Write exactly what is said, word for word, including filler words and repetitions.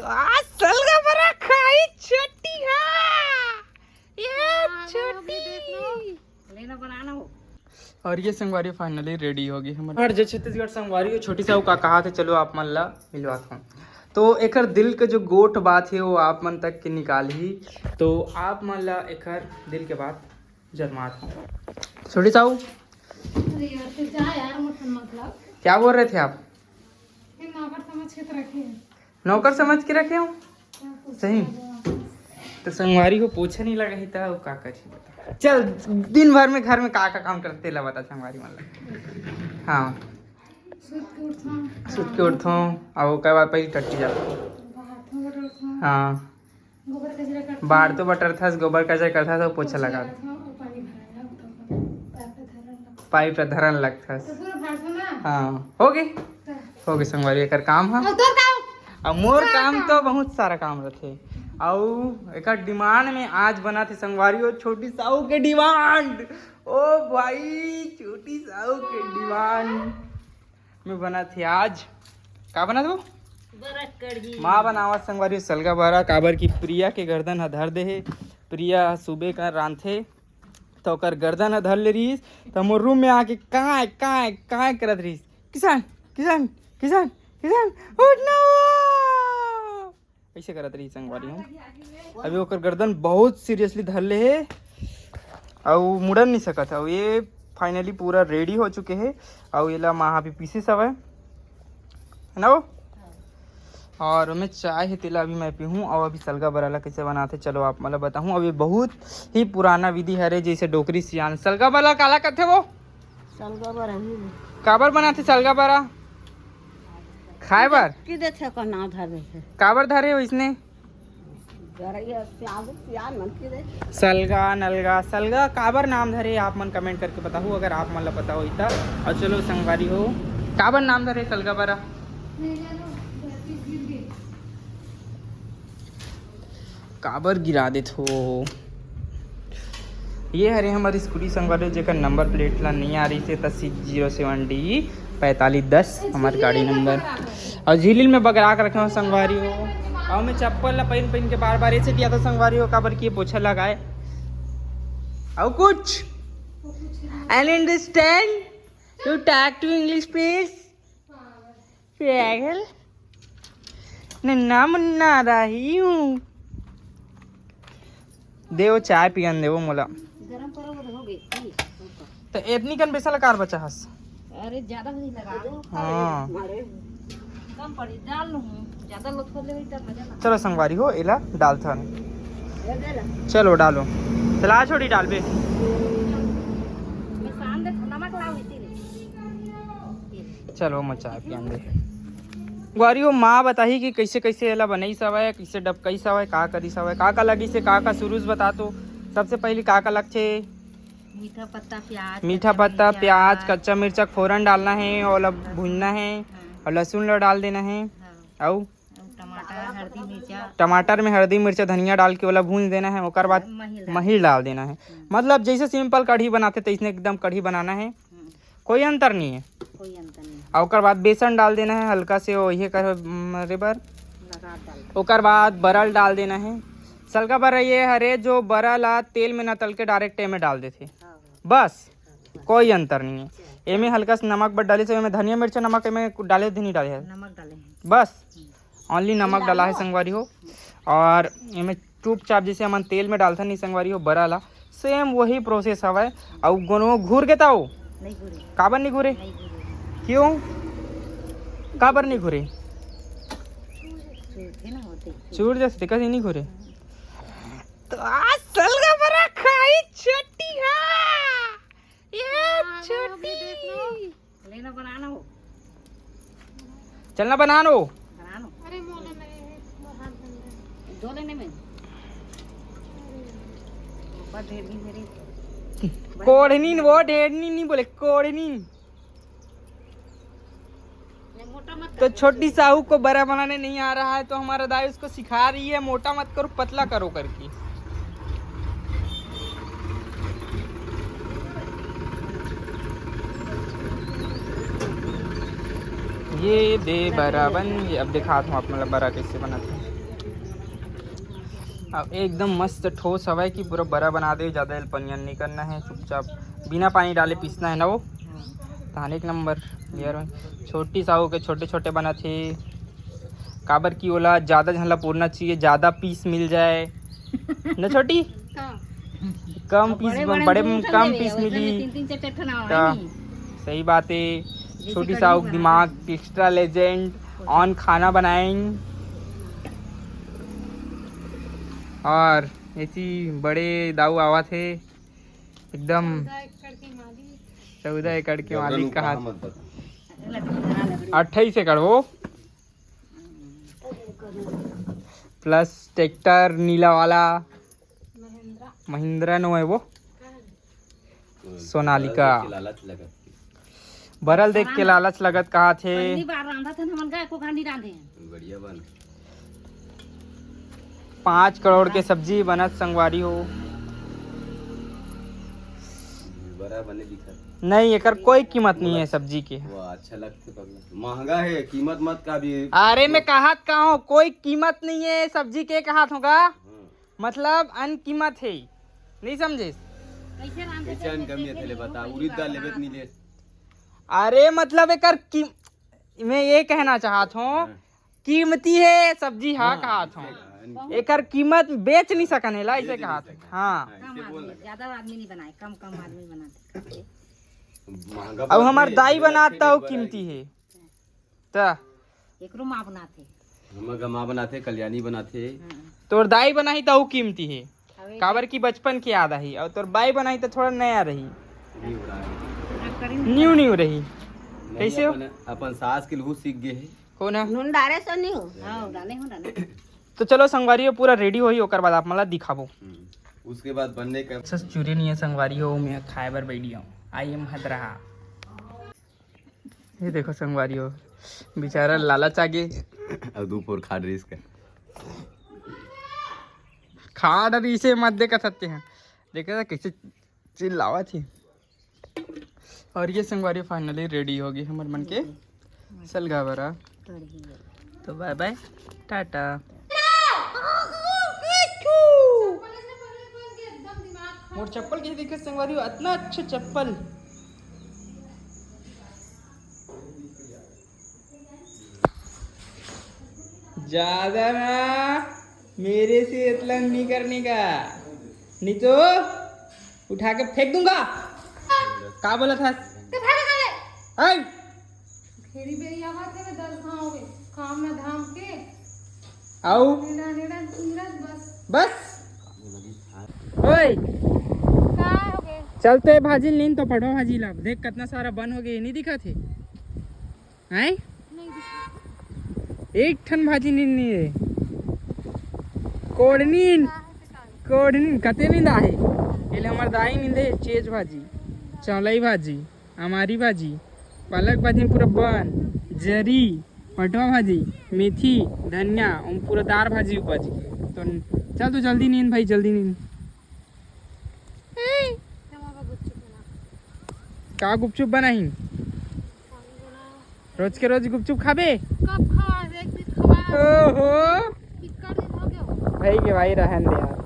आज सलगा बरा खाई छोटी, हाँ, ये हाँ, वो भी देख लो। छोटी। लेना बनाना हो। और ये संगवारी finally ready होगे हमर। हर जय छत्तीसगढ़ संगवारी हो, छोटी साहू का कहा थे, चलो आप मन ला मिलवात हूँ। तो एकर दिल के जो गोठ बात है वो आप मन तक के निकाल ही, तो आप मन ला एकर दिल के बात जरमात हूँ। छोटी साहू, अरे यार, तू जा यार, मुझसे मतलब। क्या बोल रहे थे आप? ये नौकर समझ के तो रखे हैं। नौकर समझ के रखे हो? क्या पूछ सही। रहे हो आप? तो संगवारी हो पोछा नहीं लगा ही था, वो का करी बता। चल, दिन भर में घर में का का काम करते ला बता संगवारी मन ला। हाँ। सुत के उठो। सुत के उठो, और ओकर बाद पहले टट्टी जाओ। बाहर तो उठो। हाँ। गोबर कचरा करथस। बाहर तो बटरथस, गोबर कचरा करथस, और पोछा पोछा लगा। लगाथस, और पानी भरन लगथस, पाइप ला धरन लगथस। पाइप ला धरन लगथस। तो पूरा भरथस ना। हाँ, हो गई। तो हो गई संगवारी एकर काम ह। और तोर काम? अब मोर काम तो बहुत सारा काम रथे। अउ एकर demand में आज बना थे संगवारी, वो छोटी साहू के demand। ओ भाई, छोटी साहू के demand में बना थे आज। का बना थे वो? बरा कढ़ी। माँ बनावत संगवारी सलगा बरा, काबर की प्रिया के गर्दन ह धर दे हे। प्रिया सुबह का रांधथे, तो ओकर गर्दन ह धर ले रहीस, तो मोर रूम में आके काय, काय, काय करत रहीस, "किसान, किसान, किसान, किसान, उठ ना हो।" ऐसे करत रहीस संगवारी हो। अभी ओकर गर्दन बहुत seriously धर ले हे, अउ मुड़न नहीं सकत हे। अउ ये finally पूरा ready हो चुके हे, अउ एला माँ अभी पीसे हवय, है ना वो? और ओमे चाय हे, तेला अभी मैं पीहूँ। और अभी सलगा बरा ला कैसे बनाते, चलो आप मतलब बताहूँ। अभी बहुत ही पुराना विधि हरे, जैसे डोकरी सियान। सलगा बरा काला कथे वो? सलगा बरा ही। काबर बनाते सलगा बरा? खाए बर? की देथे ओकर नाम धर दे हे। काबर धरे हो इसने? गरैया, सियान, सियान मन की दे। सलगा, नलगा, सलगा काबर नाम धरे, आप मन comment करके बताहू, अगर आप मन ला पता होई त। और चलो संगवारी हो, काबर नाम धरे सलगा बरा? काबर गिरा देथो? ये हरे हमर स्कूटी संगवारी, जेकर number plate ला नहीं आ रही से, त C zero seven D पैंतालीस दस हमर गाड़ी number। और झिल्ली में बगरा के रखे हो संगवारी हो, और मैं चप्पल ला पहन पहन के बार बार ऐसे किया था संगवारी हो, काबर की पोछा लगाए। और कुछ? And understand? You talk to English, please. पागल। नन्ना मुन्ना रही हूँ। देव, चाय पियन देवो मोला। गरम करो, वो हो गई। तो एतनी कन बेसन ला काबर बचा हस? अरे, ज्यादा नहीं लगा दो। हाँ। कम पड़ी, डाल लूँ। ज्यादा लोग खोल लेवे, तब मजा ना। चलो संगवारी हो, एला डालथन। चलो डालो। चला छोड़ी डालबे। मैं शाम दे नमक लाओ इसी ने। चलो, मैं चाय पियन दे। संगवारी हो, माँ बताही कि कैसे कैसे एला बनई सवय, कैसे डबकई सवय, का करी सवय, का का लगी से, का का शुरू से बता तो। सबसे पहली का का लगथे? मीठा पत्ता, प्याज, मीठा कच्चा पत्ता, मिर्चा। प्याज, कच्चा मिर्चा, फोरन डालना है और ओला हाँ। भूनना है हाँ। और लहसुन ला डाल देना है। हाँ। अउ? अउ टमाटर, हल्दी, मिर्चा। टमाटर में हल्दी, मिर्चा, धनिया डाल के ओला भून देना है। ओकर बाद मही डाल मही डाल देना है। हम्म। मतलब जैसे simple कढ़ी बनाते, तैसने एकदम कढ़ी बनाना है। हम्म। कोई अंतर नहीं है। कोई अंतर नहीं। और ओकर बाद बेसन डाल देना है हल्का से, वो ये कर, उम, रे बर। लगा डाल। ओकर बाद बरा ल डाल देना है। सलगा बरा ये हरे, जो बरा ला तेल में ना तल के direct एमे डाल देथे। हाँ, हाँ। बस, हाँ, बस। कोई अंतर नहीं है। चल। एमे हल्का से नमक बर डाले से, एमे धनिया मिर्चा नमक एमे कुछ डाले थे, नहीं डाले है? नमक डाले हैं। बस, हम्म। only नमक डाला है डालो। संगवारी हो। और एमे चुपचाप जैसे हमन तेल में डालथन नहीं संगवारी हो बरा ला, same वही process हवय। अउ गोनो घूर के ताओ? नहीं घूरे। काबर नहीं घूरे? नहीं घूरे। क्यों? काबर नहीं घूरे? चूर के ना होते। चूर जैसे देखा नहीं घूरे। तो आज सलगा बरा खाई छोटी हा। ये हाँ, छोटी। अभी देख लो। लेना बनाना हो। चलना बनानो। बनानो। अरे मोला नहीं है, मोर हाथ गंदा है। दो लेने में। ऊपर ढेर नहीं मेरी। कोढ़नी, वो ढेरनी नहीं बोले, कोढ़नी। ये मोटा मत तो कर। छोटी साहू को बड़ा बनाने नहीं आ रहा है, तो हमारा दाई उसको सिखा रही है, मोटा मत करो, पतला करो करके। ये दे बरा बन, ये अब दिखात हूँ आप, मतलब बरा कैसे बनाते हैं। अब एकदम मस्त ठोस हवय कि पूरा बरा बना दे, ज्यादा एल पनियन नहीं करना है, चुपचाप बिना पानी डाले पीसना है ना वो। तहान एक नंबर। यार छोटी साहू के छोटे छोटे बनत हे, काबर कि ओला ज्यादा झन ला पूरना चाहिए, ज्यादा पीस मिल जाए ना छोटी। कम पीस बड़े बड़े कम पीस मिली। तीन तीन चार चार ठन का सही बात है। छोटी साहू दिमाग, एक्स्ट्रा लेजेंड ऑन खाना बनाएंगे। और ऐसी बड़े दाऊ आवा थे एकदम। चौदह एकड़ के मालिक कहा। अट्ठाईस एकड़ वो, प्लस ट्रैक्टर नीला वाला। महिंद्रा नो है वो। सोनालिका। बरल देख के लालच लगत कहा थे। पहली बार रांधा थे हमन का, एको घानी रांधे हैं। बढ़िया बन। पाँच करोड़ के सब्जी बनत संगवारी हो। बड़ा बने दिखत। नहीं, एकर कोई कीमत नहीं है सब्जी के। वाह, अच्छा लगते पगला। महंगा है, कीमत मत का भी। अरे मैं कहत का हूँ, कोई कीमत नहीं है सब्जी के, कहत होगा। मतलब अनकीमत है, नहीं समझे? कैसे अनकीमत है ले बता, उड़ीद दाल लेबे नहीं ले। अरे मतलब एकर की, मैं ये कहना चाहत हूँ, कीमती है सब्जी, हाँ, कहत हूँ। एकर कीमत बेच नहीं सकन है ला, इसे कहत हूँ। हाँ। ज्यादा आदमी नहीं बनाए, कम कम आदमी बनाते। अब हमार दाई बनाता हूँ कीमती है। त एकरो माँ बनाथे। हमर गा माँ बनाथे, कल्याणी बनाथे। तोर दाई बनाही त अउ कीमती हे। काबर कि बचपन के याद आही, अउ तोर बाई बनाही त थोड़ा नया रही। न्यू रही। न्यू न्यू रही। कैसे हो? अपन सास के लहू सीख गे हे। कौन है? नून डारे सो नहीं हो। हाँ, डाले हो, डाले। तो चलो संगवारी हो, पूरा रेडी होही, ओकर बाद आप मन ला दिखाबो। उसके बाद बनने का सस चूरे नहीं है संगवारी हो, मैं खाए बर बैठी हूँ। आई एम हदरा। ये देखो संगवारी हो, बेचारा लालच आगे। अब दू पोर खा रही इसका। खा डरी इसे मत देखा सकते हैं। देखा था कैसे चिल्लावा थी। और ये संगवारी फाइनली रेडी हो गई हमर मन के सलगा बरा। तो बाय बाय, टाटा। मोर चप्पल के दिखे संगवारी हो, इतना अच्छा चप्पल। ज्यादा ना, मेरे से इतना नहीं करने का, नहीं तो उठा के फेंक दूंगा। का बोला था? तो फेंक दे। आई। घेरी बेरी आवा थे, दस खाओगे, काम ना धाम के। आओ। नेड़ा, नेड़ा, नेड़ा, बस। बस। ओए। का हो गए? चलते भाजी लीन तो पटवा भाजी ला। देख कितना सारा बन हो गए, नहीं दिखा थे? हैं? नहीं दिखा। एक ठन भाजी नींद नहीं है। कोड़नीन, कोड़नीन कते नींद आहे? एले हमर दाई नींदे चेज भाजी, चौलाई भाजी, अमारी भाजी, पालक भाजी पूरा बन, जरी, पटवा भाजी, मेथी, धनिया, अउ पूरा दार भाजी उपाजी। तो चल तू जल्दी नींद भाई, जल्दी नींद। का गुपचुप बनाही? रोज के रोज गुपचुप खाबे? कब खवा? एक दिन खवा। ओहो। कितका दिन हो गया? भाई के भाई रहन दे यार।